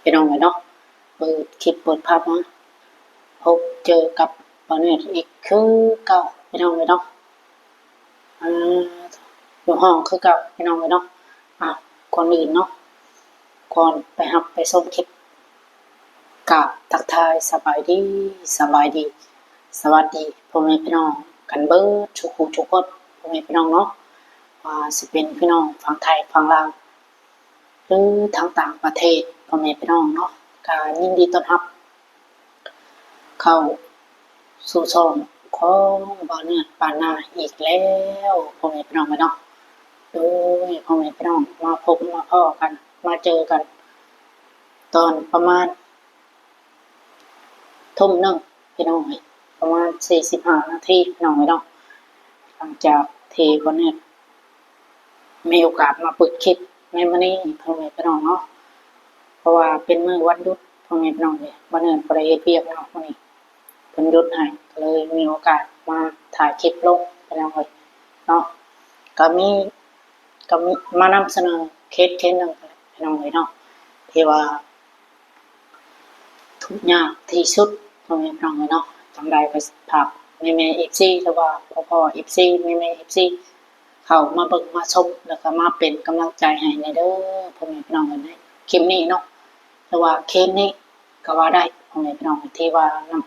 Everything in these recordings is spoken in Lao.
ພີ່ນ້ອງເອີຍເນາະ. ເປີດຄລິບເປີດພາບມາ ພົບເຈີກັບບ່າວແນດອີກຄືເກົ່າ ພີ່ນ້ອງເອີຍເນາະ. ອ່າ ຢູ່ຫ້ອງຄືເກົ່າ ພີ່ນ້ອງເອີຍເນາະ. ອ່າ ກ່ອນອື່ນເນາະ ກ່ອນໄປຮັບໄປຊົມຄລິບ ກະທັກທາຍສະບາຍດີ ສະບາຍດີ ສະຫວັດດີພໍ່ແມ່ພີ່ນ້ອງກັນເບິດທຸກຜູ້ທຸກຄົນ ພໍ່ແມ່ພີ່ນ້ອງເນາະ. ວ່າຊິເປັນພີ່ນ້ອງຝັ່ງໄທ ຝັ່ງລາວ ຫຼື ທາງຕ່າງປະເທດ ພໍ່ແມ່ພີ່ນ້ອງເນາະ ກະຍິນດີຕ້ອນຮັບເຂົ້າສູ່ຊ່ອງຂອງບ່າວແນດບ້ານນາອີກແລ້ວ ພໍ່ແມ່ພີ່ນ້ອງເອີຍເນາະ. ໂດຍ ພໍ່ແມ່ພີ່ນ້ອງ ມາພົບມາພໍ້ກັນ ມາເຈີກັນ ຕອນປະມານ ທຸ່ມໜຶ່ງ ພີ່ນ້ອງເອີຍ ປະມານສີ່ສິບຫ້ານາທີ ພີ່ນ້ອງເອີຍເນາະ. ຫຼັງຈາກທີ່ບ່າວແນດມີໂອກາດມາເປີດຄລິບໃນມື້ນີ້ ພໍ່ແມ່ພີ່ນ້ອງເນາະ ເພາະວ່າເປັນມື້ວັນຢຸດ ພໍ່ແມ່ພີ່ນ້ອງເອີຍ ບ່າວແນດບໍ່ໄດ້ເຮັດວຽກເນາະ ມື້ນີ້ເພິ່ນຢຸດໃຫ້ ກໍເລີຍມີໂອກາດມາຖ່າຍຄລິບລົງ ພີ່ນ້ອງເອີຍເນາະ. ກໍມີ ກໍມີມານຳສະເໜີເຄສເຄສໜຶ່ງ ພີ່ນ້ອງເອີຍເນາະ ທີ່ວ່າ ທຸກຍາກທີ່ສຸດ ພໍ່ແມ່ພີ່ນ້ອງເອີຍເນາະ. ຈັ່ງໃດກໍຝາກແມ່ໆ ເອັຟຊີ ຫຼືວ່າພໍ່ໆ ເອັຟຊີ ແມ່ໆ ເອັຟຊີ ເຂົ້າມາເບິ່ງມາຊົມ ແລ້ວກໍມາເປັນກຳລັງໃຈໃຫ້ແດ່ເດີ ພໍ່ແມ່ພີ່ນ້ອງເອີຍ ໃນຄລິບນີ້ເນາະ ຫຼືວ່າເຄສນີ້ກໍວ່າໄດ້ ພໍ່ແມ່ພີ່ນ້ອງ ທີ່ວ່າລຳ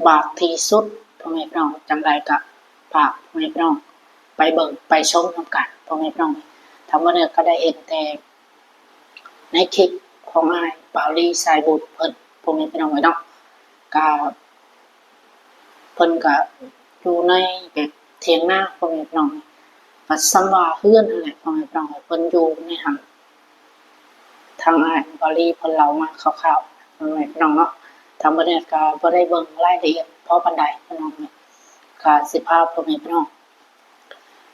ບາກທີ່ສຸດ ພໍ່ແມ່ພີ່ນ້ອງ. ຈັ່ງໃດກໍຝາກພໍ່ແມ່ພີ່ນ້ອງໄປເບິ່ງໄປຊົມນຳກັນ ພໍ່ແມ່ພີ່ນ້ອງ. ທາງມື້ນີ້ກໍໄດ້ເຫັນແຕ່ ໃນຄລິບຂອງອ້າຍບ່າວລີສາຍບຸນເພິ່ນ ພໍ່ແມ່ພີ່ນ້ອງເອີຍເນາະ ກະເພິ່ນກະຢູ່ໃນແບບຖຽງນາ ພໍ່ແມ່ພີ່ນ້ອງ ກະສ່ຳວ່າເຮືອນຫັ້ນແຫຼະ ພໍ່ແມ່ພີ່ນ້ອງເອີຍ ເພິ່ນຢູ່ໃນຫັ້ນ. ທາງອ້າຍບ່າວລີເພິ່ນເລົ່າມາຄ່າວໆ ພໍ່ແມ່ພີ່ນ້ອງເນາະ. ທາງບ່າວແນດກະບໍ່ໄດ້ເບິ່ງລາຍລະອຽດພໍປານໃດ ພີ່ນ້ອງເອີຍ ກະຊິພາພໍ່ແມ່ພີ່ນ້ອງ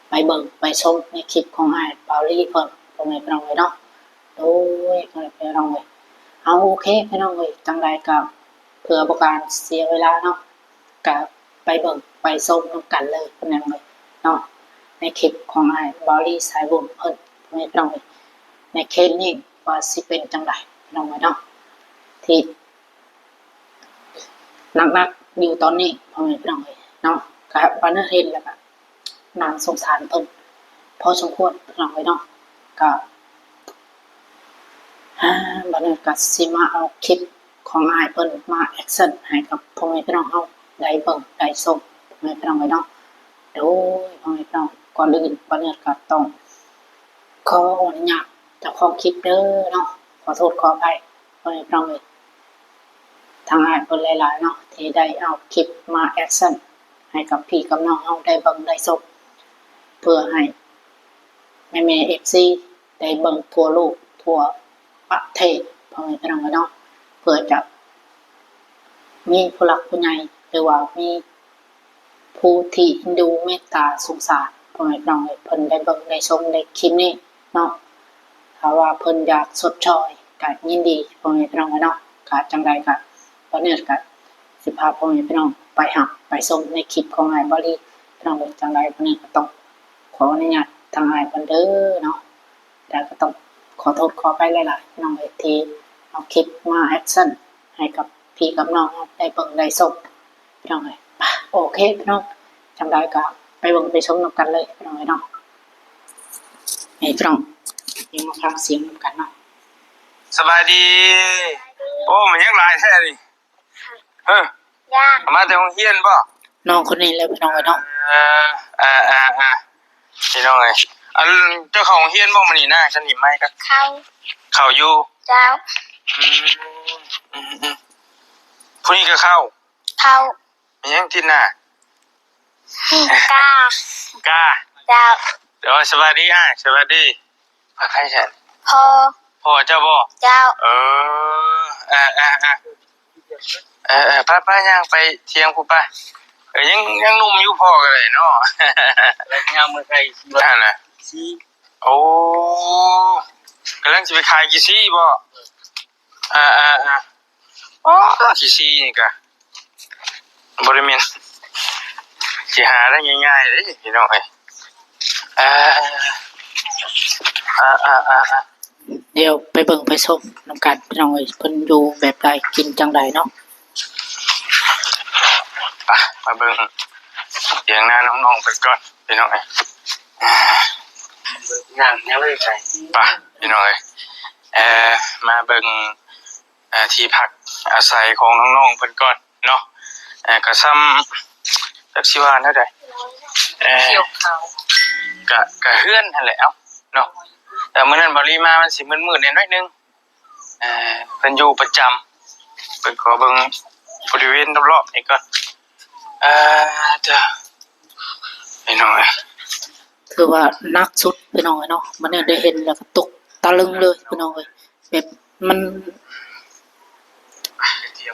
ໄປເບິ່ງໄປຊົມໃນຄລິບຂອງອ້າຍບ່າວລີເພິ່ນ ພໍ່ແມ່ພີ່ນ້ອງເອີຍເນາະ. ໂດຍ ພໍ່ແມ່ພີ່ນ້ອງເອີຍ ເອົາ ໂອເຄ ພີ່ນ້ອງເອີຍ ຈັ່ງໃດກໍເພື່ອບໍ່ການເສຍເວລາເນາະ ກໍໄປເບິ່ງໄປຊົມນຳກັນເລີຍ ພີ່ນ້ອງເອີຍເນາະ ໃນຄລິບຂອງອ້າຍບ່າວລີສາຍບຸນເພິ່ນ ພໍ່ແມ່ພີ່ນ້ອງເອີຍ. ໃນເຄສນີ້ວ່າຊິເປັນຈັ່ງໃດ ພີ່ນ້ອງເອີຍເນາະ ທີ່ ໜັກໆຢູ່ຕອນນີ້ ພໍ່ແມ່ພີ່ນ້ອງເອີຍເນາະ. ກະບ່າວແນດເຫັນແລ້ວກະໜ້າສົງສານເພິ່ນພໍສົມຄວນ ພີ່ນ້ອງເອີຍເນາະ. ກະ ອ່າ ບ່າວແນດກະຊິມາເອົາຄລິບຂອງອ້າຍເພິ່ນມາແອັກຊັນໃຫ້ກັບພໍ່ແມ່ພີ່ນ້ອງເຮົາໄດ້ເບິ່ງໄດ້ຊົມ ພໍ່ແມ່ພີ່ນ້ອງເອີຍເນາະ. ໂດຍ ພໍ່ແມ່ພີ່ນ້ອງ ກ່ອນອື່ນບ່າວແນດກະຕ້ອງຂໍອະນຸຍາດເຈົ້າຂອງຄລິບເດີເນາະ ຂໍໂທດຂໍອະໄພ ພໍ່ແມ່ພີ່ນ້ອງເອີຍ. ທັງອ້າຍເພິ່ນຫຼາຍໆເນາະ ທີ່ໄດ້ເອົາຄລິບມາແອັກຊັນໃຫ້ກັບພີ່ກັບນ້ອງເຮົາໄດ້ເບິ່ງໄດ້ຊົມ ເພື່ອໃຫ້ແມ່ໆ ເອັຟຊີ ໄດ້ເບິ່ງທົ່ວໂລກທົ່ວປະເທດ ພໍ່ແມ່ພີ່ນ້ອງເນາະ. ເພື່ອຈະມີຜູ້ຫຼັກຜູ້ໃຫຍ່ ຫຼືວ່າມີ ຜູ້ທີ່ເອັນດູເມດຕາສົງສານ ພໍ່ແມ່ພີ່ນ້ອງເອີຍ ເພິ່ນໄດ້ເບິ່ງໄດ້ຊົມໃນຄລິບນີ້ເນາະ. ຖ້າວ່າເພິ່ນຢາກຊົດຊ່ອຍກໍຍິນດີ ພໍ່ແມ່ພີ່ນ້ອງເອີຍເນາະ. ກໍຈັ່ງໃດກໍ ບ່າວແນດກໍຊິພາພໍ່ແມ່ພີ່ນ້ອງໄປຮັບໄປຊົມໃນຄລິບຂອງອ້າຍບ່າວລີ ພີ່ນ້ອງເອີຍ. ຈັ່ງໃດບ່າວແນດກໍຕ້ອງຂໍອະນຸຍາດທາງອ້າຍເພິ່ນເດີເນາະ. ແລ້ວກໍຕ້ອງຂໍໂທດຂໍອະໄພຫຼາຍໆ ພີ່ນ້ອງເອີຍ ທີ່ເອົາຄລິບມາແອັກຊັນໃຫ້ກັບພີ່ກັບນ້ອງເຮົາໄດ້ເບິ່ງໄດ້ຊົມ ພີ່ນ້ອງເອີຍ. ໂອເຄ ພີ່ນ້ອງ ຈັ່ງໃດກໍໄປເບິ່ງໄປຊົມນຳກັນເລີຍ ພີ່ນ້ອງເອີຍເນາະ. ນີ້ ພີ່ນ້ອງ ຍັງມາຟັງສຽງນຳກັນເນາະ. ສະບາຍດີ. ໂອ້ ມັນຍັງຫຼາຍແທ້ນີ້. ເອີ ມາແຕ່ໂຮງຮຽນບໍ? ນ້ອງຄົນນີ້ແຫຼະ ພີ່ນ້ອງເອີຍເນາະ. ເອີ ເອີ ເອີ ເອີ ພີ່ນ້ອງເອີຍ ອັນ ເຈົ້າເຂົ້າໂຮງຮຽນບໍມື້ນີ້ນະ? ສະໜິມໄມກໍ ເຂົ້າ ເຂົ້າຢູ່. ເຈົ້າ. ອືມ ອືມ ອືມ ຜູ້ນີ້ກໍເຂົ້າ. ເຂົ້າ. ແມ່ນຫຍັງຕິດໜ້າ? ກາ ກາ. ເຈົ້າ. ໂດຍ ສະບາຍດີອ້າຍ ສະບາຍດີ. ພາໃຜຊັ້ນ? ພໍ່. ພໍ່ເຈົ້າບໍ? ເຈົ້າ. ເອີ ເອີ ເອີ ເອີ ເອີ ໄປໆ ຍ່າງໄປທຽງພຸ້ນໄປ. ເອີ ຍັງ ຍັງໜຸ່ມຢູ່ ພໍ່ກໍໄດ້ເນາະ. ແລ້ວຍ່າງເມືອໃສ່ ຫັ້ນນະ. ໂອ້ ກຳລັງຊິໄປຂາຍຂີ້ຊີ້ບໍ? ເອີ ເອີ ເອີ ໂອ້ ຂີ້ຊີ້ນີ້ກະບໍ່ໄດ້ແມ່ນຊິຫາໄດ້ງ່າຍໆເດ້ ພີ່ນ້ອງເອີຍ. ເອີ ເອີ ເອີ ເອີ. ດຽວໄປເບິ່ງໄປຊົມນຳກັນພີ່ນ້ອງເອີຍ ເພິ່ນຢູ່ແບບໃດ ກິນຈັ່ງໃດເນາະ. ໄປ ມາເບິ່ງຖຽງນານ້ອງໆເພິ່ນກ່ອນພີ່ນ້ອງເອີຍ. ຍ່າງ ຍ່າງເລີຍໄປ ໄປພີ່ນ້ອງເອີຍ. ເອີ ມາເບິ່ງ ເອີ ທີ່ພັກອາໄສຂອງນ້ອງໆເພິ່ນກ່ອນເນາະ. ເອີ ກໍຊ່ຳ ຈັກຊິວ່າແນວໃດ ເອີ ກ່ຽວເຂົ້າ ກະ ກະເຮືອນຫັ້ນແຫຼະ ເອົ້າ ເນາະ. ແຕ່ມື້ນັ້ນບໍ່ລີມາ ມັນຊິມືດໆແດ່ໜ້ອຍໜຶ່ງ. ເອີ ເພິ່ນຢູ່ປະຈຳ ເພິ່ນຂໍເບິ່ງບໍລິເວນລອບໆນີ້ກ່ອນ. ເອີ ເຈົ້າ ພີ່ນ້ອງເອີຍ ຖືວ່າໜັກສຸດພີ່ນ້ອງເອີຍເນາະ. ມື້ນີ້ໄດ້ເຫັນແລ້ວກໍຕົກຕະລຶງເລີຍພີ່ນ້ອງເອີຍ ແບບມັນ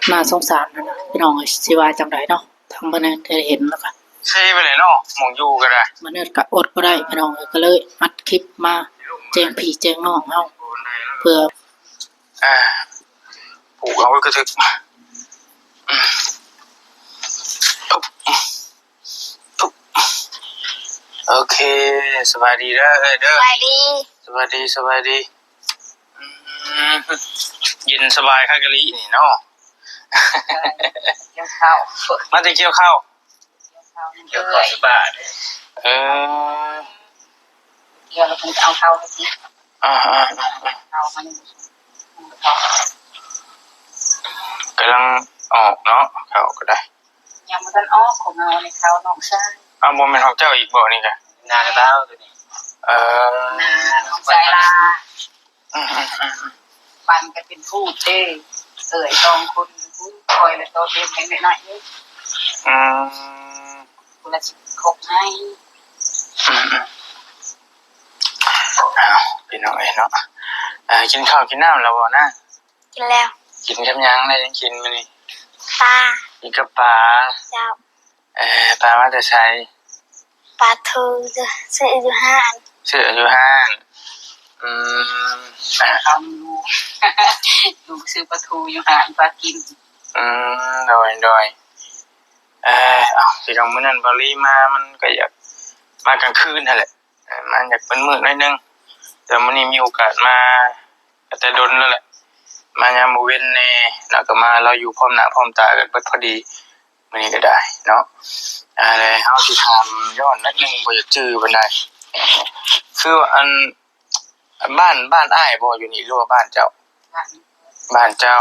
ໜ້າສົງສານຫັ້ນນະພີ່ນ້ອງເອີຍ. ຊິວ່າຈັ່ງໃດເນາະ ທາງມື້ນີ້ໄດ້ເຫັນແລ້ວກໍເຊໄປເລີຍເນາະ ໝ່ອງຢູ່ກໍໄດ້. ມື້ນີ້ກໍອົດບໍ່ໄດ້ພີ່ນ້ອງເອີຍ ກໍເລີຍອັດຄລິບມາແຈ້ງພີ່ແຈ້ງນ້ອງເຮົາ ເພື່ອ ອ່າ ປູກເອົາໄວ້ກະຖືກ. ໂອເຄ ສະບາຍດີເດີເອື້ອຍເດີ. ສະບາຍດີ ສະບາຍດີ ສະບາຍດີ. ອືມ ເຢັນສະບາຍຄັກອີ່ຫຼີນີ້ເນາະ. ກ່ຽວເຂົ້າ ມາແຕ່ກ່ຽວເຂົ້າ ກ່ຽວເຂົ້າສະບາຍເດີ. ເອີ ກ່ຽວແລ້ວເພິ່ນຈະເອົາເຂົ້າໃຫ້ກິນ. ອ່າ ເຂົ້າມັນ ກຳລັງອອກເນາະ ເຂົ້າກໍໄດ້ ຍັງບໍ່ທັນອອກຂອງເຮົານີ້ ເຂົ້ານ້ອງຊາຍ. ອ້າວ ບໍ່ແມ່ນຂອງເຈົ້າອີກບໍ່ນີ້ກະ? ນາລາວໂຕນີ້. ເອີ ນານ້ອງຊາຍລາ. ອືມໆໆ ປັ່ນກັນເປັນພູດເດ້ ເອື້ອຍສອງຄົນ ຂ້ອຍລະໂຕເດັກຍັງນ້ອຍໆເດ້. ອືມ ຄົນລະສິບຫົກໄຮ່. ອືມໆ ອ້າວ ພີ່ນ້ອງເອີຍເນາະ ເອີ ກິນເຂົ້າກິນນ້ຳແລ້ວບໍ່ນາ? ກິນແລ້ວ. ກິນກັບຫຍັງ ໄດ້ຫຍັງກິນມື້ນີ້? ປາ. ກິນກັບປາ. ເຈົ້າ. ເອີ ປາມາແຕ່ໃສ? ປາທູ ຊື້ຢູ່ຮ້ານ ຊື້ຢູ່ຮ້ານ. ອືມ ເອົາ ລູກຊື້ປາທູຢູ່ຮ້ານ ປາກິນ. ອືມ ໂດຍ ໂດຍ. ເອີ ເອົ້າ ຊິຕ້ອງ ມື້ນັ້ນເບົາລີມາ ມັນກໍຢາກມາກາງຄືນຫັ້ນແຫຼະ ເອີ ມາຢາກມືດໆໜ້ອຍໜຶ່ງ ແຕ່ມື້ນີ້ມີໂອກາດມາ ແຕ່ດົນແລ້ວແຫຼະ ມາຍາມມື້ເວັນແດ່ ແລ້ວກໍມາ ລາວຢູ່ພ້ອມໜ້າພ້ອມຕາກັນເບິດພໍດີ ມື້ນີ້ກໍໄດ້ເນາະ. ອ່າ ແລ້ວເຮົາຊິຖາມຍ້ອນໜ້ອຍໜຶ່ງ ບໍ່ຢາກຈື່ປານໃດ ຄືວ່າ ອັນ ບ້ານ ບ້ານອ້າຍບໍ່ຢູ່ນີ້ ຫຼືວ່າບ້ານເຈົ້າ? ບ້ານ ບ້ານເຈົ້າ.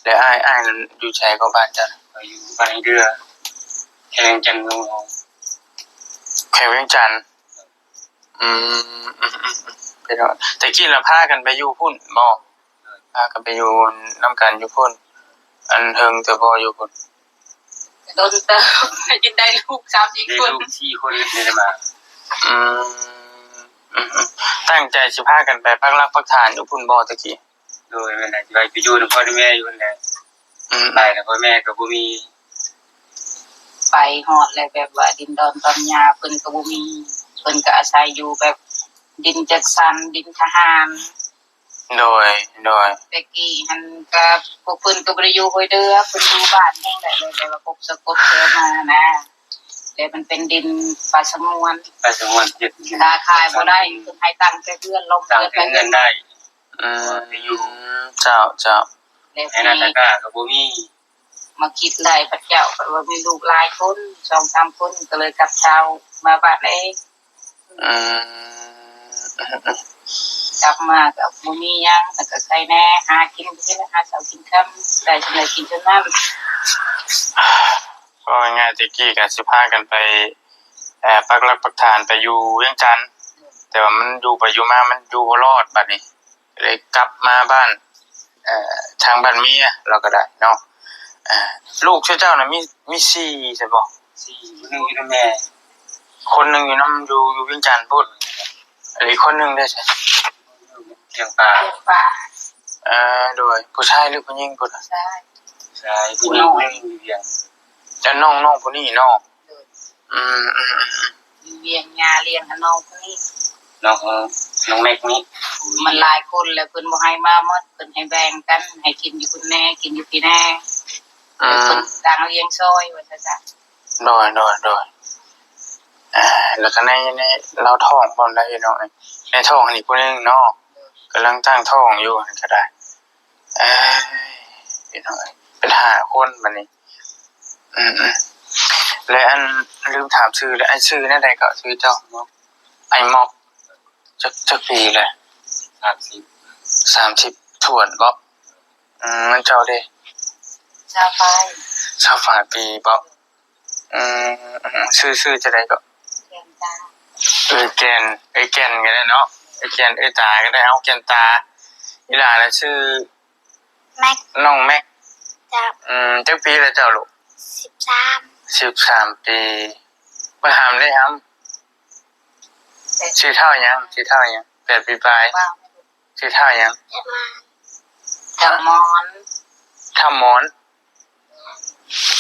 ແລ້ວອ້າຍ ອ້າຍນັ້ນຢູ່ໃສກໍບ້ານເຈົ້າ? ຂ້ອຍຢູ່ບ້ານເດືອ ແຂວງວຽງຈັນ. ແຂວງວຽງຈັນ. ອືມ ອືມໆໆ ໄປເນາະ ແຕ່ກີ້ລະພາກັນໄປຢູ່ພຸ້ນບໍ່? ພາກັນໄປຢູ່ນຳກັນຢູ່ພຸ້ນ. ອັນເຖິງແຕ່ບໍ່ຢູ່ພຸ້ນ ດົນເຕີບ ຈົນໄດ້ລູກສາມສີ່ຄົນ ໄດ້ລູກສີ່ຄົນ ໄດ້ມາ. ອືມ ອືມໆ ຕັ້ງໃຈຊິພາກັນໄປປັກຫຼັກປັກຖານຢູ່ພຸ້ນບໍ່ແຕ່ກີ້? ໂດຍ ແມ່ນແຫຼະ ຊິໄປຢູ່ນຳພໍ່ນຳແມ່ຢູ່ຫັ້ນແຫຼະ. ອືມ ໄປແລ້ວພໍ່ແມ່ກໍບໍ່ມີ ໄປຮອດແລ້ວແບບວ່າດິນດອນຕອນຫຍ້າເພິ່ນກໍບໍ່ມີ ເພິ່ນກໍອາໄສຢູ່ແບບດິນຈັດສັນ ດິນທະຫານ. ໂດຍ ໂດຍ. ແຕ່ກີ້ຫັ້ນກໍພວກເພິ່ນກໍບໍ່ໄດ້ຢູ່ຫ້ວຍເດືອ ເພິ່ນຢູ່ບ້ານແຫ່ງໃດເລີຍ ແຕ່ວ່າກົກສະກົດເຂົ້າມານະ ແລ້ວມັນເປັນດິນປ່າສະຫງວນ ປ່າສະຫງວນ ເຮັດ ຄ້າຂາຍບໍ່ໄດ້ ເພິ່ນໃຫ້ຕັ້ງແຕ່ເຮືອນ ລົມ ຕັ້ງແຕ່ເຮືອນໄດ້. ອືມ ເຈົ້າ ເຈົ້າ. ແລ້ວໃຫ້ນາຕາກ້າກໍບໍ່ມີ ມາຄິດໄລ່ພະເຈົ້າ ເພາະວ່າມີລູກຫຼາຍຄົນ ສອງສາມຄົນ ກໍເລີຍກັບເຊົາມາບ້ານເອງ. ອືມ ກັບມາກໍບໍ່ມີຫຍັງ ແລ້ວກໍໄຄແນ່ ຫາກິນ ຫາເຊົ້າກິນຄ່ຳ ໄດ້ສ່ຳໃດກິນສ່ຳນັ້ນ. ເວົ້າງ່າຍໆ ແຕ່ກີ້ກໍຊິພາກັນໄປ ເອີ ປັກຫຼັກປັກຖານໄປຢູ່ວຽງຈັນ ແຕ່ວ່າມັນຢູ່ໄປຢູ່ມາມັນຢູ່ບໍ່ລອດ ບາດນີ້ ເລີຍກັບມາບ້ານ ເອີ ທາງບ້ານເມຍລາວກໍໄດ້ເນາະ. ເອີ ລູກເຈົ້ານະມີ ມີສີ່ຊັ້ນບໍ່? ສີ່ ຄົນໜຶ່ງຢູ່ນຳແມ່ ຄົນໜຶ່ງຢູ່ນຳ ຢູ່ ຢູ່ວຽງຈັນພຸ້ນ ແລະອີກຄົນໜຶ່ງເດ້? ລ້ຽງປາ ລ້ຽງປາ. ເອີ ໂດຍ. ຜູ້ຊາຍຫຼືຜູ້ຍິງພຸ້ນ? ຜູ້ຊາຍ. ຜູ້ຊາຍ. ຜູ້ຍິງຢູ່ວຽງ. ແລ້ວນ້ອງ ນ້ອງຜູ້ນີ້ເນາະ? ໂດຍ. ອືມ ອືມ ອືມ ອືມ. ຢູ່ວຽງ ຍ່າລ້ຽງໃຫ້ນ້ອງຄົນນີ້ ນ້ອງ ນ້ອງແມັກນີ້. ມັນຫຼາຍຄົນແລ້ວ ເພິ່ນບໍ່ໃຫ້ມາໝົດ ເພິ່ນໃຫ້ແບ່ງກັນ ໃຫ້ກິນຢູ່ພຸ້ນແດ່ ກິນຢູ່ພີ້ແດ່. ອືມ ເພິ່ນຕ່າງລ້ຽງຊ່ອຍວ່າຊັ້ນຊະ. ໂດຍ ໂດຍ ໂດຍ. ເອີ ແລ້ວກໍໃນ ໃນລາວທ້ອງພ້ອມໄດ໋ພີ່ນ້ອງເອີຍ ໃນທ້ອງອັນນີ້ຜູ້ໜຶ່ງເນາະ. ໂດຍ. ກຳລັງຕັ້ງທ້ອງຢູ່ຫັ້ນກໍໄດ້. ເອີຍ ພີ່ນ້ອງເອີຍ ເປັນຫ້າຄົນບັດນີ້. ອືມໆ ແລະ ອັນ ລືມຖາມຊື່ ແລະ ອ້າຍຊື່ແນວໃດເກາະ? ຊື່ເຈົ້າ? ອ້າຍໝອກ. ຈັກ ຈັກປີແລ້ວ? ສາມສິບ ສາມສິບຖ້ວນບໍ? ອືມ ແມ່ນເຈົ້າເດ? ຊາວປາຍ ຊາວປາຍປີບໍ? ອືມ ຊື່ ຊື່ຈັ່ງໃດເກາະ? ແກ່ນຕາ. ເອີຍແກ່ນ ເອີຍແກ່ນກໍໄດ້ເນາະ ເອີຍແກ່ນ ເອີຍຕາກໍໄດ້. ເອົາ ແກ່ນຕາ. ອີ່ຫຼ້ານະຊື່ ແມັກ ນ້ອງແມັກ. ເຈົ້າ. ອືມ ຈັກປີແລ້ວເຈົ້າລູກ? ສິບສາມ ສິບສາມປີ. ມາຫາມໄດ້ຫຳ? ຊື່ທ້າວຫຍັງ? ຊື່ທ້າວຫຍັງ? ແປດປີປາຍ. ຊື່ທ້າວຫຍັງ? ທຳມອນ ທຳມອນ.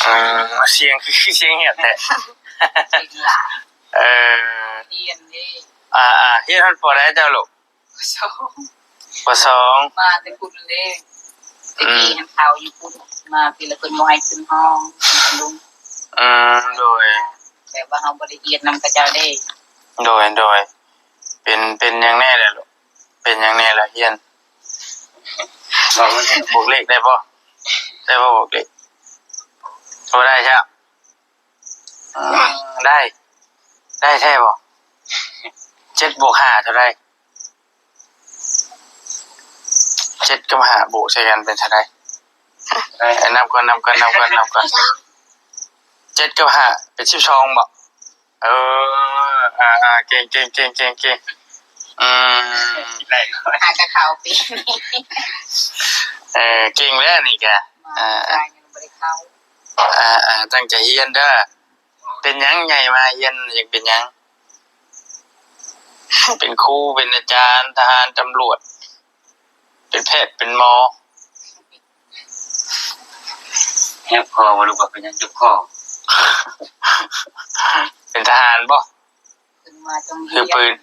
ອືມ ສຽງຄື ຄືສຽງຫຽບແທ້. ເອີ ຮຽນເດ້. ອ່າໆ ຮຽນຮອດ ປ.ໃດເຈົ້າລູກ? ປ.ສອງ ປ.ສອງ. ມາແຕ່ພຸ້ນເດ້ ອືມ ແຕ່ກີ້ຫັ້ນເຂົາຢູ່ພຸ້ນ ມາພີ້ລະເພິ່ນບໍ່ໃຫ້ຂຶ້ນຫ້ອງ. ອືມ ໂດຍ ແບບວ່າເຮົາບໍ່ໄດ້ຮຽນນຳເຂົາເຈົ້າເດ້. ໂດຍ ໂດຍ. ເປັນ ເປັນຫຍັງແດ່ລະລູກ? ເປັນຫຍັງແດ່ລະຮຽນ? ບວກເລກໄດ້ບໍ່? ໄດ້ບໍ່ບວກເລກ? ບໍ່ໄດ້ຈ້ະ. ອືມ ໄດ້ ໄດ້ແທ້ບໍ່? ເຈັດບວກຫ້າເທົ່າໃດ? ເຈັດກັບຫ້າບວກໃສ່ກັນເປັນເທົ່າໃດ? ເອີ ນັບກ່ອນ ນັບກ່ອນ ນັບກ່ອນ ນັບກ່ອນ. ເຈັດກັບຫ້າເປັນສິບສອງບໍ? ເອີ ອ່າໆ ເກັ່ງໆ ເກັ່ງໆ ເກັ່ງ. ອືມ ໄດ້ ຫາກະເຂົ້າປີນີ້. ເອີ ເກັ່ງແລ້ວນີ້ກະ. ອ່າ ຍັງບໍ່ໄດ້ເຂົ້າ. ອ່າໆ ຕັ້ງໃຈຮຽນເດີ. ເປັນຫຍັງໃຫຍ່ມາຮຽນຢາກເປັນຫຍັງ? ເປັນຄູ ເປັນອາຈານ ທະຫານ ຕຳຫຼວດ ເປັນແພດ ເປັນໝໍ. ເຈັບຄໍບໍ່ລູກ? ວ່າເປັນຫຍັງເຈັບຄໍ? ເປັນທະຫານບໍ? ຂຶ້ນມາຕ້ອງຮຽນ ຖືປືນ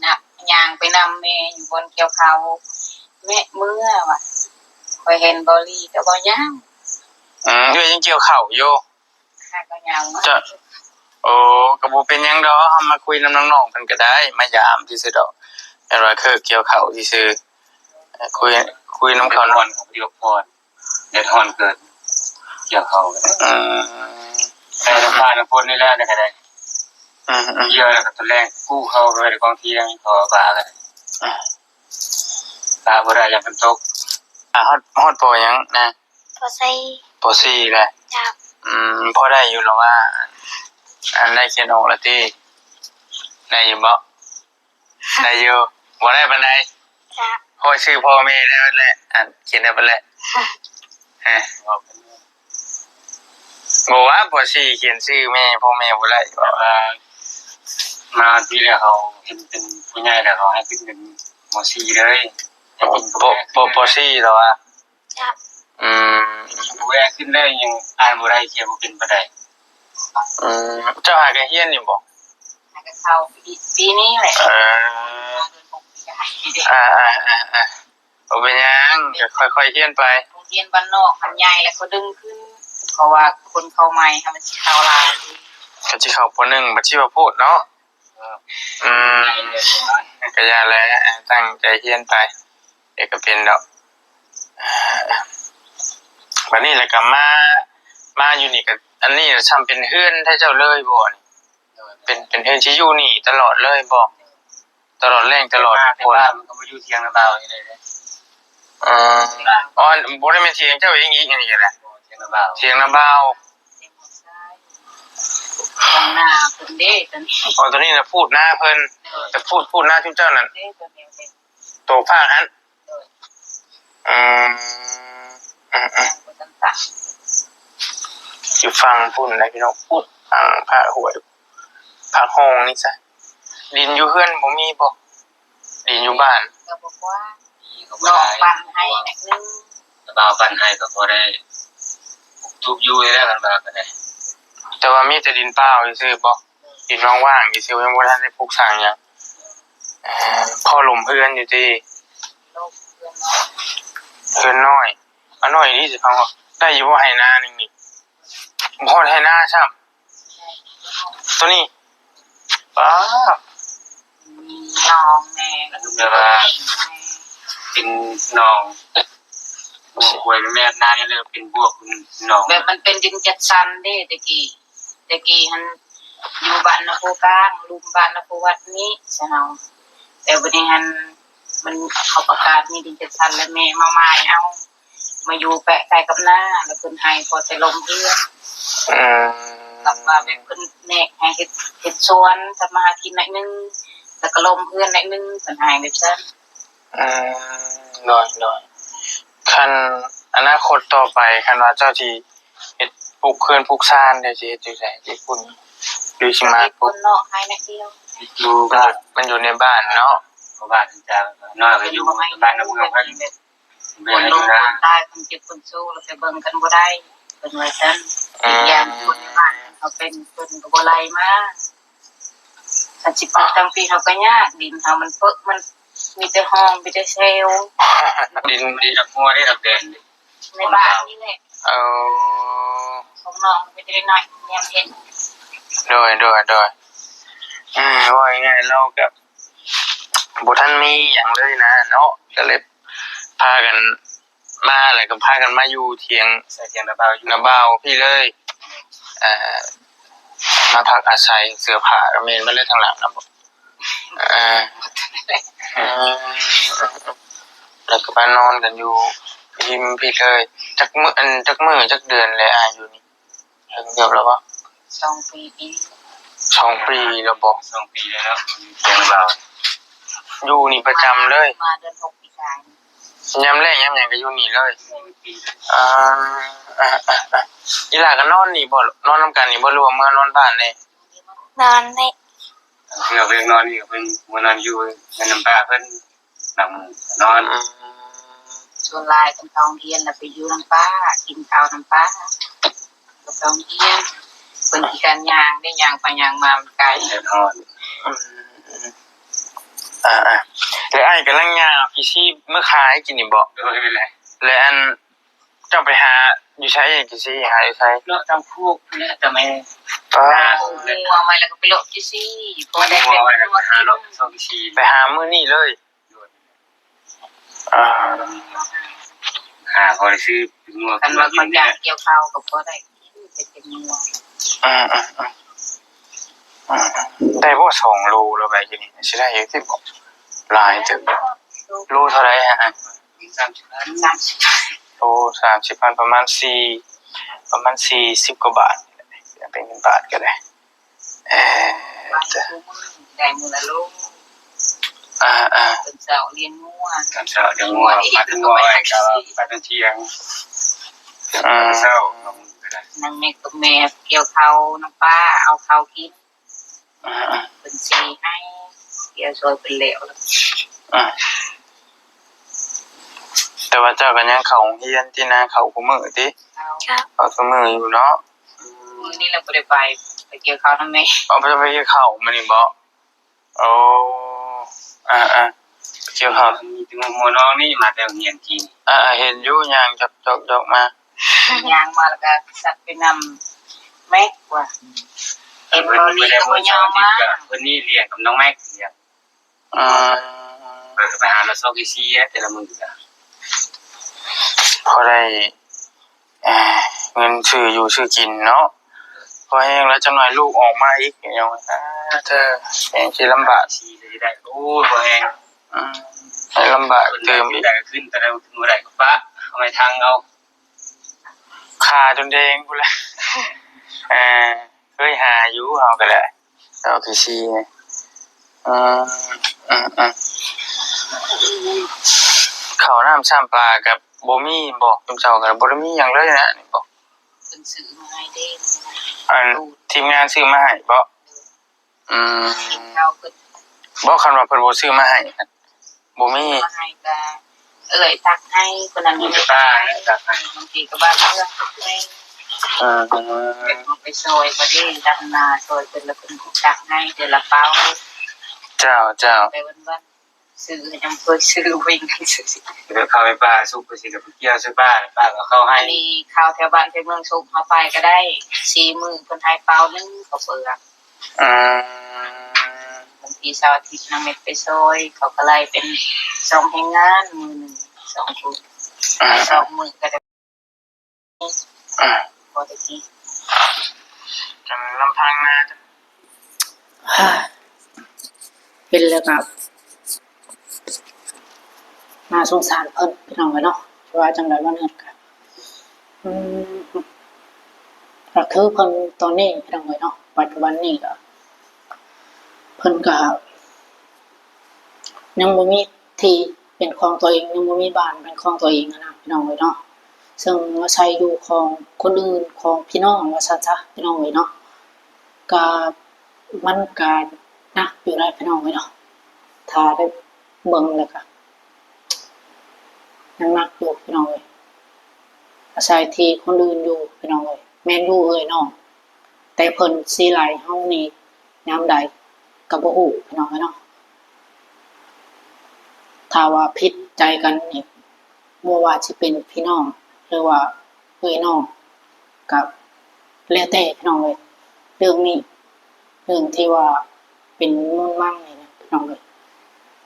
ນະ ຍ່າງໄປນຳແມ່ຢູ່ບ່ອນກ່ຽວເຂົ້າ. ແມ່ເມືອວ່າ ຂ້ອຍເຫັນບໍ່ລີກໍບໍ່ຍ່າງ. ອືມ ເອື້ອຍຍັງກ່ຽວເຂົ້າຢູ່. ຫາກໍຍ່າງມາ. ເຈົ້າ ໂອ້ ກໍບໍ່ເປັນຫຍັງດອກ ເຮົາມາຄຸຍນຳນ້ອງໆເພິ່ນກໍໄດ້ ມາຢາມຊື່ໆດອກ. ແມ່ນວ່າຄືກ່ຽວເຂົ້າຊື່ໆ ຄຸຍ ຄຸຍນຳເຂົາເນາະ. ເດືອດຮ້ອນ ເດືອດຮ້ອນເກີນ ກ່ຽວເຂົ້າ. ອືມ ແຕ່ນ້ຳຟ້ານ້ຳຝົນນີ້ແຫຼະ ອັນນີ້ກໍໄດ້. ອືມໆ ກ່ຽວແລ້ວກໍຕອນແລງກູ້ເຂົ້າໄປໄວ້ໃນກອງທຽງ ເຂົາວ່າປາກໍໄດ້. ອືມ ປາບໍ່ໄດ້ ຢ້ານຝົນຕົກ. ອ່າ ຮອດ ຮອດ ປ.ຫຍັງນະ? ປ.ສີ່ ປ.ສີ່ ແຫຼະ. ເຈົ້າ. ອືມ ພໍໄດ້ຢູ່ລະວ່າ ອັນ ໄດ້ຂຽນອອກລະຕິ? ໄດ້ຢູ່ບໍ? ໄດ້ຢູ່. ບໍ່ໄດ້ປານໃດ? ເຈົ້າ. ພໍຊື່ພໍ່ແມ່ໄດ້ແຫຼະ ອັນ ຂຽນໄດ້ເບິດແຫຼະ. ຮະ ບໍ່ວ່າ ປ.ສີ່ ຂຽນຊື່ແມ່ ພໍ່ແມ່ບໍ່ໄດ້. ແຕ່ວ່າມາທີ່ແລ້ວ ເຂົາເຫັນເປັນຜູ້ໃຫຍ່ແລ້ວ ເຂົາໃຫ້ຂຶ້ນເປັນ ມ.ສີ່ ເລີຍ. ປ.ສີ່ ແລ້ວວ່າ. ອືມ ແວ່ຂຶ້ນໄດ້ ຍັງອ່ານບໍ່ໄດ້ ຂຽນບໍ່ເປັນປານໃດ. ອືມ ເຈົ້າຫາກະຮຽນຢູ່ບໍ? ຫາກະເຂົ້າປີ ປີນີ້ແຫຼະ. ເອີ ອ່າໆໆ ບໍ່ເປັນຫຍັງ ກໍຄ່ອຍໆຮຽນໄປ. ໂຮງຮຽນບ້ານນອກມັນໃຫຍ່ແລ້ວ ເຂົາດຶງຂຶ້ນ ເພາະວ່າຄົນເຂົ້າໃໝ່ຫັ້ນມັນຊິເຂົ້າຫຼາຍ. ຄັນຊິເຂົ້າ ປ.ໜຶ່ງ ບັດຊິວ່າໂພດເນາະ. ອືມ ກໍຢ່າແຫຼະ ຕັ້ງໃຈຮຽນໄປ ດຽວກໍເປັນດອກ. ບັດນີ້ລະກໍມາ ມາຢູ່ນີ້ກໍ ອັນນີ້ຊ່ຳເປັນເຮືອນໄທເຈົ້າເລີຍບໍນີ້? ເປັນ ເປັນເຮືອນທີ່ຢູ່ນີ້ຕະຫຼອດເລີຍບໍ? ຕະຫຼອດແລ້ງຕະຫຼອດຝົນ. ມັນກໍມາຢູ່ທຽງນາບ່າວນີ້ເລີຍ. ເອີ ອໍ ບໍ່ໄດ້ແມ່ນທຽງເຈົ້າເອງອີກ ອັນນີ້ກໍໄດ້ ທຽງນາບ່າວ. ທຽງນາບ່າວ ທຽງນາເພິ່ນເດ້ຕົວນີ້. ອໍ ຕົວນີ້ນະພູດນາເພິ່ນ. ແຕ່ພູດ ພູດນາຊຸມເຈົ້ານັ້ນ ໂຕພາກຫັ້ນ. ອືມ ອືມໆ ຢູ່ຝັ່ງພຸ້ນນະພີ່ນ້ອງ ພຸ້ນ ຝັ່ງພາກຫ້ວຍ ພາກຮ່ອງນີ້ຊະ. ດິນຢູ່ເຮືອນບໍ່ມີບໍ? ດິນຢູ່ບ້ານ ກໍບໍ່ກວ້າງ ນອກປັນໄຮ່ໜ້ອຍໜຶ່ງ. ແຕ່ວ່າປັນໄຮ່ກໍພໍໄດ້ປູກຢູ່ນີ້ແຫຼະ ມັນວ່າກໍໄດ້. ແຕ່ວ່າມີແຕ່ດິນເປົ່າຊື່ໆບໍ? ດິນວ່າງໆ ຊື່ໆ ຍັງບໍ່ທັນໄດ້ປູກສ້າງຫຍັງ. ເອີ ພໍລົມເຮືອນຢູ່ຕິ? ລົມເຮືອນນ້ອຍ ເຮືອນນ້ອຍ. ອາ ນ້ອຍອີ່ຫຼີຊິຟັງວ່າ ໄດ້ຢູ່ບໍ່ໄຮ່ນາໜຶ່ງນີ້? ບໍ່ຮອດໄຮ່ນາຊ້ຳ. ໂຕນີ້ ປ້າ ມີໜອງແດ່ ແບບວ່າ ເປັນໜອງ ບວກຫ້ວຍ ແມ່ນນານີ້ເລີຍເປັນບວກເປັນໜອງ ແບບມັນເປັນດິນຈັດສັນເດ້ແຕ່ກີ້ ແຕ່ກີ້ຫັ້ນຢູ່ບ້ານນາໂພກາງ ລຸ່ມບ້ານນາໂພວັດນີ້ຊະເນາະ ແຕ່ບັດນີ້ຫັ້ນ ມັນ ເຂົາປະກາດມີດິນຈັດສັນ ແລ້ວແມ່ມາໝາຍເອົາ ມາຢູ່ແປະໃກ້ກັບນາ ແລ້ວເພິ່ນໃຫ້ພໍແຕ່ລົ້ມເຮືອນ ອືມ ກັບວ່າແບບເພິ່ນແນກໃຫ້ເຮັດ ເຮັດສວນທຳມາຫາກິນໜ້ອຍໜຶ່ງ ແລ້ວກໍລົ້ມເຮືອນໜ້ອຍໜຶ່ງ ເພິ່ນໃຫ້ແບບຊັ້ນ ອືມ ໂດຍ ໂດຍ ຄັນອະນາຄົດຕໍ່ໄປ ຄັນວ່າເຈົ້າຊິເຮັດ ປຸກເຮືອນປຸກຊານ ເຈົ້າຊິເຮັດຢູ່ໃສ? ຢູ່ພຸ້ນ ຫຼືຊິມາປຸກ ເຮັດຄົນນອກໃຫ້ໜ້ອຍດຽວ ຢູ່ບ້ານ ມັນຢູ່ໃນບ້ານເນາະ ເພາະວ່າເຈົ້ານ້ອຍກໍຢູ່ບ້ານນຳເມືອງເພິ່ນ ຄົນລົ້ມຄົນຕາຍ ຄົນເຈັບຄົນໂຊກ ແລ້ວໄປເບິ່ງກັນບໍ່ໄດ້ ເພິ່ນວ່າຊັ້ນ ອີກຢ່າງຄົນໃນບ້ານເຂົາເປັນ ເພິ່ນກໍບໍ່ໄລ່ມາ ຄັນຊິປູກຕັ້ງປີເຮົາກໍຍາກ ດິນເຮົາມັນເປິກ ມັນມີແຕ່ຮ່ອງ ມີແຕ່ແຊວ ດິນ ດິນດອກຫົວເດ້ ດອກແດງ ໃນບ້ານນີ້ແຫຼະ ເອີ ຂອງນ້ອງໄປໄດ້ໜ້ອຍ ແນມເຫັນ ໂດຍ ໂດຍ ໂດຍ ອາ ເວົ້າງ່າຍໆ ລາວກໍບໍ່ທັນມີຫຍັງເລີຍນະເນາະ ກໍເລີຍພາກັນມາ ແລ້ວກໍພາກັນມາຢູ່ຖຽງ ໃສ່ຖຽງນ້າບ່າວຢູ່ ນ້າບ່າວພີ້ເລີຍ ເອີ ມາພັກອາໄສ ເສື້ອຜ້າກໍແມ່ນເບິດເລີຍທາງຫຼັງນະ ເອີ ເອີ ແລ້ວກໍມານອນກັນຢູ່ຮິມພີ້ເລີຍ ຈັກມື້ ອັນ ຈັກມື້ຈັກເດືອນແລ້ວ ອາ ຢູ່ນີ້ ເຖິງເກືອບແລ້ວບໍ່? ສອງປີ ສອງປີແລ້ວບໍ່? ສອງປີແລ້ວເນາະ ຢູ່ນຳລາວ ຢູ່ນີ້ປະຈຳເລີຍ ມາເດືອນຫົກປີກາຍ ຍາມແລ້ງຍາມຫຍັງກໍຢູ່ນີ້ເລີຍ ອືມ ອາ ອາ ອາ ອາ ອີຫຼ້າກໍນອນນີ້ບໍ່? ນອນນຳກັນນີ້ບໍ່ ຫຼືວ່າເມືອນອນບ້ານແດ່? ນອນນີ້ ເພື່ອເພິ່ນນອນນີ້ ເພິ່ນບໍ່ນອນຢູ່ເຮືອນນຳປ້າເພິ່ນ ນຳນອນ ອືມ ສ່ວນຫຼາຍເພິ່ນເຂົ້າໂຮງຮຽນແລ້ວໄປຢູ່ນຳປ້າ ກິນເຂົ້ານຳປ້າ ກໍໄປໂຮງຮຽນ ເພິ່ນຂີ້ຄ້ານຍ່າງເດ້ ຍ່າງໄປຍ່າງມາມັນໄກ ແດດຮ້ອນ ອືມ ອືມ ອືມ ອ່າໆ ແລ້ວອ້າຍກຳລັງຍ່າງເອົາຂີ້ຊີເມືອຂາຍກິນນີ້ບໍ? ໂດຍ ແມ່ນແຫຼະ ແລ້ວອັນ ເຈົ້າໄປຫາຢູ່ໃສ? ຂີ້ຊີຫາຢູ່ໃສ? ເລາະຕາມຄູກພຸ້ນແຫຼະ ຕາມແມ່ ອ່າ ເອົາງົວໄວ້ແລ້ວກໍໄປເລາະຂີ້ຊີ ພໍໄດ້ ງົວໄວ້ແລ້ວກໍຫາເລາະຊອກຂີ້ຊີ ໄປຫາມື້ນີ້ເລີຍ ອ່າ ຫາພໍໄດ້ຊື້ງົວ ຄັນວ່າເຂົາຈ້າງກ່ຽວເຂົ້າກໍພໍໄດ້ກິນ ໄປເກັບງົວ ອືມ ອືມ ອືມ ອືມ ໄດ້ບໍ່ ສອງໂລລະໄປຢູ່ນີ້ ຊິໄດ້ຢູ່ຕິບໍ່? ຫຼາຍເຕີບ ໂລເທົ່າໃດຮະ? ສາມສິບພັນ ໂລສາມສິບພັນ ປະມານສີ່ ປະມານສີ່ສິບກວ່າບາດ ເປັນເງິນບາດກໍໄດ້ ເອີ ໄດ້ມື້ລະໂລ ອ່າໆ ຕອນເຊົ້າລ້ຽງງົວ ຕອນເຊົ້າລ້ຽງງົວ ມາແຕ່ມື້ໄວກໍມາແຕ່ທ່ຽງ ອ່າ ເຊົ້າ ນາງແມ່ກັບແມ່ກ່ຽວເຂົ້ານຳປ້າ ເອົາເຂົ້າກິນ ອ່າໆ ເພິ່ນຊິໃຫ້ ກ່ຽວຊ່ອຍເພິ່ນແລ້ວ ອ່າ ແຕ່ວ່າເຈົ້າກໍຍັງເຂົ້າໂຮງຮຽນຕິນະ ເຂົ້າຄູ່ມື້ຕິ? ເຂົ້າ ເຂົ້າສູ່ມື້ຢູ່ເນາະ ມື້ນີ້ລະບໍ່ໄດ້ໄປ ໄປກ່ຽວເຂົ້ານຳແມ່ ເອົາ ບໍ່ໄດ້ໄປກ່ຽວເຂົ້າມື້ນີ້ບໍ? ໂອ້ ອ່າໆ ກ່ຽວເຂົ້າ ມີແຕ່ຫົວນ້ອງນີ້ມາແຕ່ໂຮງຮຽນກີ້ ອ່າໆ ເຫັນຢູ່ຍ່າງຈອກໆໆມາ ຍ່າງມາແລ້ວກໍສັດໄປນຳແມັກວ່າ ເຫັນບໍ່ ນີ້ກໍບໍ່ຍອມມາ ເພິ່ນນີ້ລ້ຽງກັບນ້ອງແມັກ ອືມ ເພິ່ນກໍໄປຫາລາວຊອກອີ່ຊີ້ແຕ່ລະມື້ກໍພໍໄດ້ ເອີ ເງິນຊື້ຢູ່ຊື້ກິນເນາະ ພໍແຮງແລ້ວ ຈັກໜ້ອຍລູກອອກມາອີກ ຍັງວ່າ ເອີ ແຮງຊິລຳບາກ ຊິໄດ້ ໂອ້ຍ ພໍແຮງ ອືມ ໃຫ້ລຳບາກຕື່ມອີກ ໄດ້ກໍຂຶ້ນ ແຕ່ລະມື້ໄດ້ກໍປະ ເອົາໄມ້ຖັງເອົາ ຄາຈົນແດງພຸ້ນແຫຼະ ເອີ ເຄີຍຫາຢູ່ເຮົາກໍໄດ້ ເອົາຂີ້ຊີ ອືມ ອືມ ເຂົ້ານ້ຳຊ້ຳປາກໍບໍ່ມີບໍ? ຈຸມເຈົ້າກໍບໍ່ໄດ້ມີຫຍັງເລີຍນະ ນີ້ບໍ? ເພິ່ນຊື້ມາໃຫ້ເດ້ ອັນທີມງານຊື້ມາໃຫ້ບໍ? ອືມ ກິນເຂົ້າເພິ່ນ ບໍ່ ຄັນວ່າເພິ່ນບໍ່ຊື້ມາໃຫ້ ບໍ່ມີ ຊື້ມາໃຫ້ກະເອື້ອຍຕັກໃຫ້ ຄົນນັ້ນເອື້ອຍຕັກໃຫ້ ບາງທີກໍບ້ານເມືອງກໍແມ່ນ ອືມ ເພິ່ນເອົາໄປຊ່ອຍກໍໄດ້ ດຳນາຊ່ອຍເພິ່ນ ແລ້ວເພິ່ນກໍຕັກໃຫ້ເທື່ອລະເປົາ ເຈົ້າ ເຈົ້າ ໄປວັນໆ ຊື້ຫຍັງ ເພິ່ນຊື້ວິງ ຊື້ ເຂົ້າໄປປ່າສຸກ ເພິ່ນຊິໄດ້ໄປກ່ຽວໃສ່ປ່າ ປ່າກໍເຂົ້າໃຫ້ ອັນນີ້ເຂົ້າແຖວບ້ານແຖວເມືອງສຸກ ເຮົາໄປກໍໄດ້ ສີ່ມື້ເພິ່ນໃຫ້ເປົາໜຶ່ງ ເຂົ້າເປືອກ ອືມ ບາງ ທີ່ເສົາອາທິດນຳແມ່ໄປຊ່ອຍ ເຂົາກໍໄລ່ເປັນສອງແຮງງານ ມື້ໜຶ່ງສອງທຸ່ມ ອາ ສອງມື້ກໍໄດ້ ອາ ພໍໄດ້ກິນ ຈະລຳພັງນະ ເຫັນແລ້ວກໍໜ້າສົງສານເພິ່ນ ພີ່ນ້ອງເອີຍເນາະ ຊິວ່າຈັ່ງໃດ ວ່າແນວກໍ ອືມ ກໍຄືເພິ່ນຕອນນີ້ ພີ່ນ້ອງເອີຍເນາະ ປັດຈຸບັນນີ້ກໍ ເພິ່ນກໍຍັງບໍ່ມີທີ່ເປັນຂອງຕົວເອງ ຍັງບໍ່ມີບ້ານເປັນຂອງຕົວເອງຫັ້ນນະ ພີ່ນ້ອງເອີຍເນາະ ເຊິ່ງອາໄສຢູ່ຂອງຄົນອື່ນ ຂອງພີ່ນ້ອງວ່າຊັ້ນຊະ ພີ່ນ້ອງເອີຍເນາະ ກໍ ມັນກະໜັກຢູ່ໄດ໋ ພີ່ນ້ອງເອີຍເນາະ ຖ້າໄດ້ເບິ່ງແລ້ວກະຍັງໜັກຢູ່ ພີ່ນ້ອງເອີຍ ອາໄສທີ່ຄົນອື່ນຢູ່ ພີ່ນ້ອງເອີຍ ແມ່ນຢູ່ເອື້ອຍນ້ອງ ແຕ່ເພິ່ນຊິໄລ່ເຮົານີ້ຍາມໃດກໍບໍ່ຮູ້ ພີ່ນ້ອງເອີຍເນາະ ຖ້າວ່າຜິດໃຈກັນນີ້ ບໍ່ວ່າຊິເປັນພີ່ນ້ອງ ຫຼືວ່າເອື້ອຍນ້ອງ ກໍແລ້ວແຕ່ພີ່ນ້ອງເອີຍ ເລື່ອງນີ້ ເລື່ອງທີ່ວ່າເປັນມູນມັງນີ້ນະພີ່ນ້ອງເອີຍ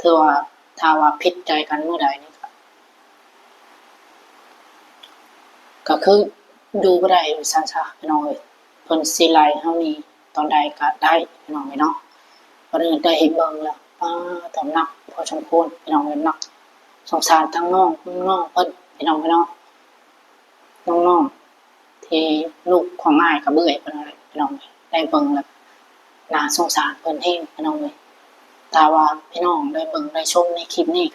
ຖືວ່າ ຖ້າວ່າຜິດໃຈກັນມື້ໃດນີ້ ກໍຄືຢູ່ບໍ່ໄດ້ວ່າຊັ້ນຊະພີ່ນ້ອງເອີຍ ເພິ່ນຊິໄລ່ເຮົານີ້ຕອນໃດກໍໄດ້ພີ່ນ້ອງເອີຍເນາະ ບໍ່ໄດ້ໄດ້ເຫັນເບິ່ງແລ້ວ ປາດ ໜັກພໍສົມຄວນພີ່ນ້ອງເອີຍ ໜັກ ສົງສານທັງນ້ອງ ນ້ອງເພິ່ນພີ່ນ້ອງເອີຍເນາະ ນ້ອງໆ ທີ່ລູກຂອງອ້າຍກັບເອື້ອຍເພິ່ນນັ້ນແຫຼະພີ່ນ້ອງ ໄດ້ເບິ່ງແລ້ວໜ້າສົງສານເພິ່ນແຮງພີ່ນ້ອງເອີຍ ຖ້າວ່າພີ່ນ້ອງໄດ້ເບິ່ງໄດ້ຊົມໃນຄລິບນີ້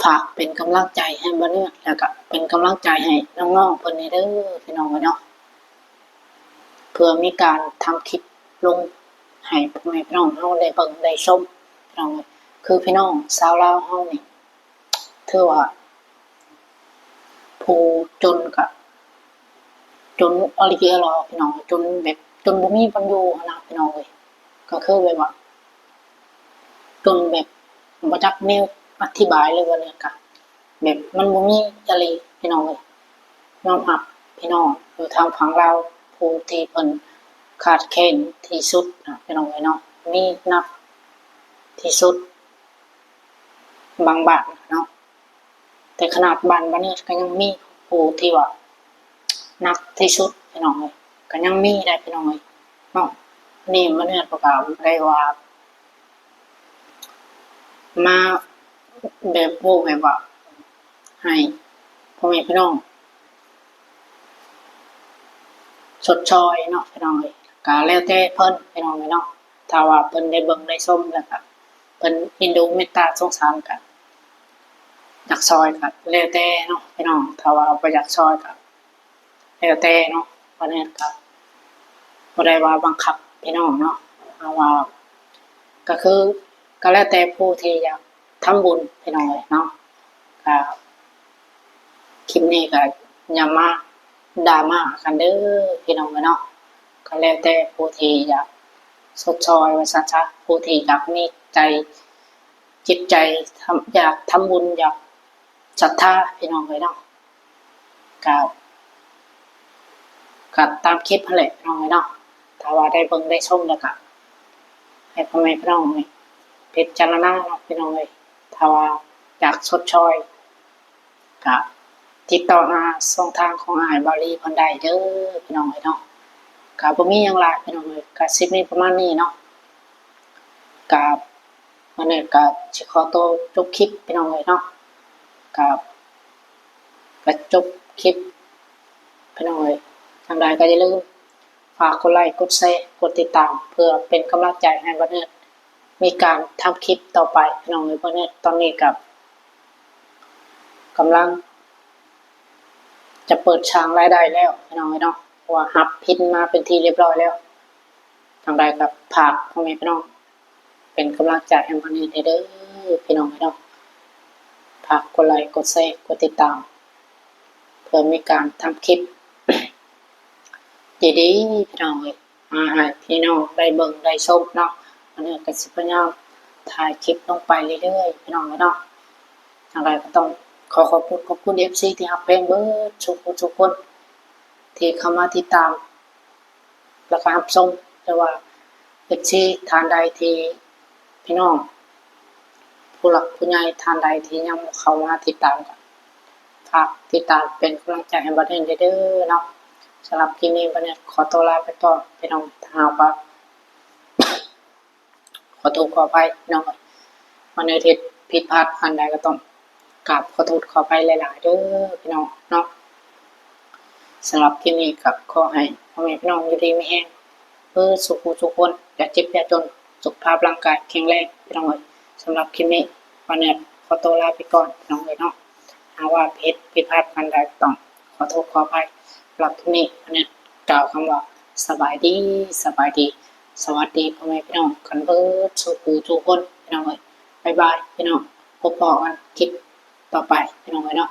ຝາກເປັນກຳລັງໃຈໃຫ້ບ່າວເນີດ ແລ້ວກະເປັນກຳລັງໃຈໃຫ້ນ້ອງໆເພິ່ນແດ່ເດີພີ່ນ້ອງເອີຍເນາະ ເພື່ອມີການທຳຄລິບລົງໃຫ້ພໍ່ແມ່ພີ່ນ້ອງເຮົາໄດ້ເບິ່ງໄດ້ຊົມພີ່ນ້ອງເອີຍ ຄືພີ່ນ້ອງຊາວລາວເຮົານີ້ ຖືວ່າຜູ້ຈົນກະຈົນອີ່ຫຼີອີ່ຫຼໍພີ່ນ້ອງ ຈົນແບບຈົນບໍ່ມີບ່ອນຢູ່ຫັ້ນນະພີ່ນ້ອງເອີຍ ກໍຄືແບບວ່າຈົນແບບບໍ່ຈັກແນວອະທິບາຍເລີຍ ວ່າແນວກະແບບມັນບໍ່ມີອີ່ຫຼີພີ່ນ້ອງເອີຍ ຍອມຮັບພີ່ນ້ອງຢູ່ທາງຝັ່ງລາວ ຜູ້ທີ່ເພິ່ນຂາດແຄນທີ່ສຸດນະພີ່ນ້ອງເອີຍເນາະ ມີໜັກທີ່ສຸດບາງບ້ານເນາະ. ແຕ່ຂະໜາດບ້ານ ບ້ານນີ້ກໍຍັງມີຜູ້ທີ່ວ່າໜັກທີ່ສຸດພີ່ນ້ອງເອີຍ ກໍຍັງມີໄດ໋ພີ່ນ້ອງເອີຍເນາະ. ນີ້ມາເນີດປະກາດໄດ້ວ່າ ມາແບບ ເວົ້າແບບວ່າໃຫ້ພໍ່ແມ່ພີ່ນ້ອງຊົດຊ່ອຍເນາະພີ່ນ້ອງເອີຍ ກໍແລ້ວແຕ່ເພິ່ນພີ່ນ້ອງເອີຍເນາະ. ຖ້າວ່າເພິ່ນໄດ້ເບິ່ງໄດ້ຊົມ ແລ້ວກະເພິ່ນເອັນດູເມດຕາສົງສານ ກະຢາກຊ່ອຍ ກະແລ້ວແຕ່ເນາະພີ່ນ້ອງ. ຖ້າວ່າບໍ່ຢາກຊ່ອຍ ກະແລ້ວແຕ່ເນາະ. ອັນນີ້ກະບໍ່ໄດ້ວ່າບັງຄັບພີ່ນ້ອງເນາະ. ເຮົາວ່າ ກະຄື ກະແລ້ວແຕ່ຜູ້ທີ່ຢາກທຳບຸນພີ່ນ້ອງເອີຍເນາະ. ກະ ຄລິບນີ້ກໍຢ່າມາດຣາມາກັນເດີພີ່ນ້ອງເອີຍເນາະ. ກໍແລ້ວແຕ່ຜູ້ທີ່ຢາກຊົດຊ່ອຍວ່າຊັ້ນຊະ ຜູ້ທີ່ຢາກມີໃຈ ຈິດໃຈ ຢາກທຳບຸນ ຢາກສັດທາພີ່ນ້ອງເອີຍເນາະ. ກໍ ກໍຕາມຄລິບຫັ້ນແຫຼະພີ່ນ້ອງເອີຍເນາະ. ຖ້າວ່າໄດ້ເບິ່ງໄດ້ຊົມແລ້ວກໍໃຫ້ພໍ່ແມ່ພີ່ນ້ອງນີ້ພິຈາລະນາເນາະພີ່ນ້ອງເອີຍ. ຖ້າວ່າຢາກຊົດຊ່ອຍ ກະຕິດຕໍ່ຫາຊ່ອງທາງຂອງອ້າຍບາວລີເພິ່ນໄດ້ເດີພີ່ນ້ອງເອີຍເນາະ. ກະບໍ່ມີຫຍັງຫຼາຍພີ່ນ້ອງເອີຍ ກະຊິມີປະມານນີ້ເນາະ. ກະ ມື້ນີ້ກະຊິຂໍໂຕຈົບຄລິບພີ່ນ້ອງເອີຍເນາະ. ກະ ກະຈົບຄລິບພີ່ນ້ອງເອີຍ. ຈັ່ງໃດກະຢ່າລືມ ຝາກກົດໄລ ກົດແຊ ກົດຕິດຕາມ ເພື່ອເປັນກຳລັງໃຈໃຫ້ບ່າວເນີດມີການທຳຄລິບຕໍ່ໄປພີ່ນ້ອງເອີຍ. ບ່າວເນີດຕອນນີ້ກະກຳລັງຈະເປີດສ້າງລາຍໄດ້ແລ້ວພີ່ນ້ອງເອີຍເນາະ ເພາະວ່າຮັບພິນມາເປັນທີ່ລຽບຮ້ອຍແລ້ວ. ຈັ່ງໃດກະຝາກພໍ່ແມ່ພີ່ນ້ອງ ເປັນກຳລັງໃຈໃຫ້ບ່າວເນີດແດ່ເດີພີ່ນ້ອງເອີຍເນາະ. ຝາກກົດໄລ ກົດແຊ ກົດຕິດຕາມ ເພື່ອມີການທຳຄລິບດີໆພີ່ນ້ອງເອີຍ ມາໃຫ້ພີ່ນ້ອງໄດ້ເບິ່ງໄດ້ຊົມເນາະ. ອັນນີ້ກໍຊິພະຍາຍາມຖ່າຍຄລິບລົງໄປເລື້ອຍໆພີ່ນ້ອງເອີຍເນາະ. ຈັ່ງໃດກໍຕ້ອງຂໍຂອບຄຸນ ຂອບຄຸນເອັຟຊີທີ່ຮັກແພງເບິດທຸກຜູ້ທຸກຄົນ ທີ່ເຂົ້າມາຕິດຕາມ ແລ້ວກໍຮັບຊົມ ແຕ່ວ່າ ເອັຟຊີ ທ່ານໃດທີ່ ພີ່ນ້ອງຜູ້ຫຼັກຜູ້ໃຫຍ່ທ່ານໃດທີ່ຍັງບໍ່ເຂົ້າມາຕິດຕາມ ກໍຝາກຕິດຕາມເປັນກຳລັງໃຈໃຫ້ບ່າວແນດແດ່ເດີເນາະ. ສຳລັບຄລິບນີ້ບ່າວແນດຂໍຕົວລາໄປກ່ອນ ພີ່ນ້ອງ. ຖ້າຫາກວ່າ ຂໍໂທດຂໍອະໄພ ພີ່ນ້ອງເອີຍ, ບ່າວແນດເຮັດຜິດພາດອັນໃດກໍຕ້ອງກາບຂໍໂທດຂໍອະໄພຫຼາຍໆເດີ ພີ່ນ້ອງເນາະ. ສຳລັບຄລິບນີ້ກໍຂໍໃຫ້ພໍ່ແມ່ພີ່ນ້ອງຢູ່ດີມີແຮງເບິດສູ່ຜູ້ສູ່ຄົນ, ຢ່າເຈັບຢ່າຈົນ, ສຸຂະພາບຮ່າງກາຍແຂງແຮງ ພີ່ນ້ອງເອີຍ. ສຳລັບຄລິບນີ້ ບ່າວແນດຂໍຕົວລາໄປກ່ອນ ພີ່ນ້ອງເອີຍເນາະ. ຫາກວ່າເຮັດຜິດພາດອັນໃດກໍຕ້ອງຂໍໂທດຂໍອະໄພ. ສຳລັບຄລິບນີ້ ບ່າວແນດກ່າວຄຳວ່າ ສະບາຍດີ ສະບາຍດີ ສະຫວັດດີພໍ່ແມ່ພີ່ນ້ອງກັນເບິດສູ່ຜູ້ສູ່ຄົນ ພີ່ນ້ອງເອີຍ. ບາຍບາຍ ພີ່ນ້ອງ, ພົບພໍ້ກັນຄລິບຕໍ່ໄປ ພີ່ນ້ອງເອີຍເນາະ.